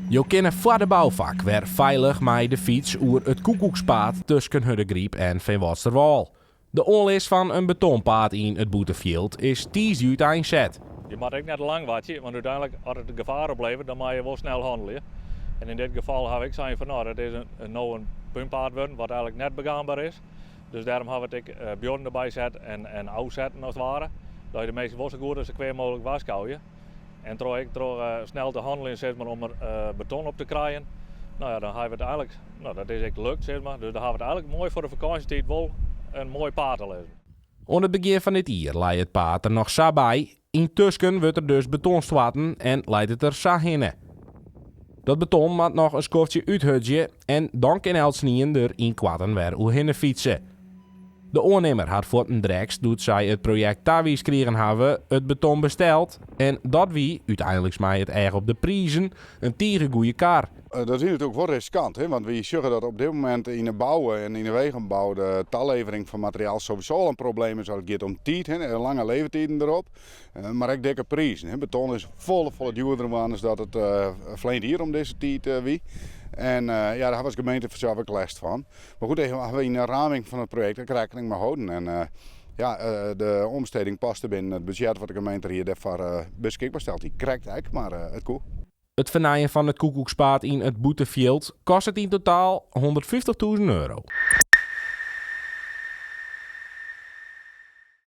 Jo kinne foar de boufak wer feilich mei de fyts oer it Koekoekspaad tusken Hurdegaryp en Feanwâldsterwâl. De oanlis fan in betonpaad yn it Bûtenfjild is tiisdei úteinset. Je moatte ek net lang wachtsje, want úteinlik as it gefaar opleveret, dan moatte je wol snel hannelje. En yn dit gefal haw ik sein fan no, dat is no in púnpaad wurden wat eigenlik net begaanber is. Dus dêrom hawwe we it ek buorden derby set en ôfsetten as it ware. Dat je de minsken wol sa goed as sa kwea mooglik warskôgje. En troch ek troch snel te hanneljen sis mar, om der beton op te krijen, no ja, dan hawwe we it eigenlik, no dat is ek lukt sis mar, dus dan hawwe we it eigenlik moai foar de fakânsjetiid wol in moai paad te lizzen. Oan it begjin fan dit jier lei it paad der noch sa by. Yntusken wurdt der dus beton stoarten en leit it der sa hinne. Dat beton moat noch in skoftsje úthurdzje en dan kin eltsenien der ynkoarten wer oerhinne fytse. De oannimmer hat fuortendreks, doe't sy it projekt tawiisd krigen hawwe, it beton besteld en dat wie, úteinliks mei it each op de prizen, in tige goeie kar. Dat is natuerlik wol riskant, want wy sjogge dat op dit momint yn de bou en yn de wegenbou de talevering fan materiaal sowieso al in probleem is as it giet om tiid, lange levertiden derop, mar ek dikke prizen. Beton is folle, folle djoerder wurden as dat it ferline jier om dizze tiid wie. En ja, dêr hawwe we as gemeente fansels ek lêst fan. Mar goed, dêr hawwe we yn de raming fan it projekt ek rekkening mei holden. En ja, de oanbesteding paste binnen it budzjet wat de gemeenteried dêrfoar beskikber steld hie. Krekt ek, mar it koe. It fernijen fan it Koekoekspaad yn it Bûtenfjild kostet yn totaal 150.000 euro.